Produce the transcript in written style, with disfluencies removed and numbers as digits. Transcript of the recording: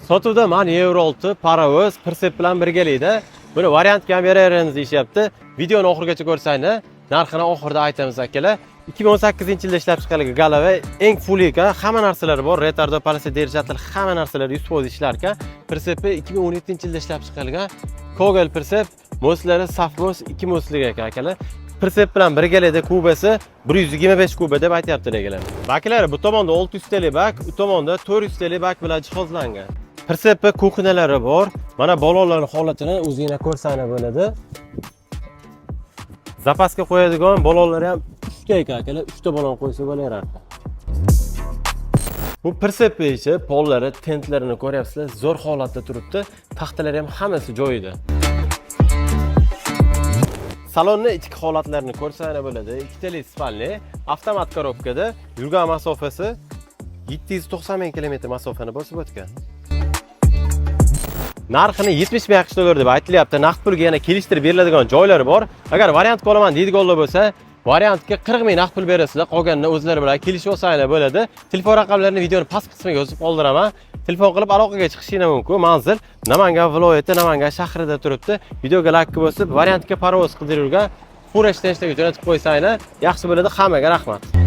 Sotuvda MAN Euro 6 parovoz прицеп bilan birgalikda. Buni variantga ham beraveramiz deyishyapti. Videoni oxirigacha ko'rsanglar, narxini oxirida aytamiz, akalar. 2018-yilda ishlab chiqarilgan Galava eng full ekan, hamma narsalari bor, retardo, полоса, hamma narsalar 100% ishlar ekan. Прицеп i 2017-yilda ishlab chiqarilgan. Kogel прицеп, мост lari saf мост, 2 мост lik ekan, akalar. Прицеп bilan birgalikda kubasi 125 kuba deb aytyaptilar, akalar. Baklari bu tomonda 600 talik bak, u tomonda 400 talik bak bilan jihozlangan. Прицеп i кухня lari bor. Mana balonlarning holatini o'zinglar ko'rsanglar bo'ladi. Запас ga qo'yadigan balonlari ham 3 ta ekan, akalar, 3 ta balon qo'ysa bo'laveradi. Bu прицеп ichi pollari, tentlarini ko'ryapsizlar, zo'r holatda turibdi. Taxtalari ham hammasi joyida. Salonni ichki holatlarini ko'rsanglar bo'ladi. Ikkitali спальный, avtomat коробка da yurgan masofasi 790 ming kilometr masofani bosib o'tgan. Narxini 70 ming AQSh dollar deb aytilyapti. Naqd pulga yana kelishtirib beriladigan joylari bor. Agar variant olaman deydiganlar bo'lsa, variantga 40 ming naqd pul berasizlar, qolganini o'zlari bilan kelishib olsanglar bo'ladi. Telefon raqamlarini videoni past qismiga yozib qoldiraman. Telefon qilib aloqaga chiqishinglar mumkin. Manzil Namangan viloyati, Namangan shahrida turibdi. Videoga like bosib, variantga parovoz qidirib yurgan Fura ishlarga jo'natib qo'ysanglar, yaxshi bo'ladi. Hammaga rahmat.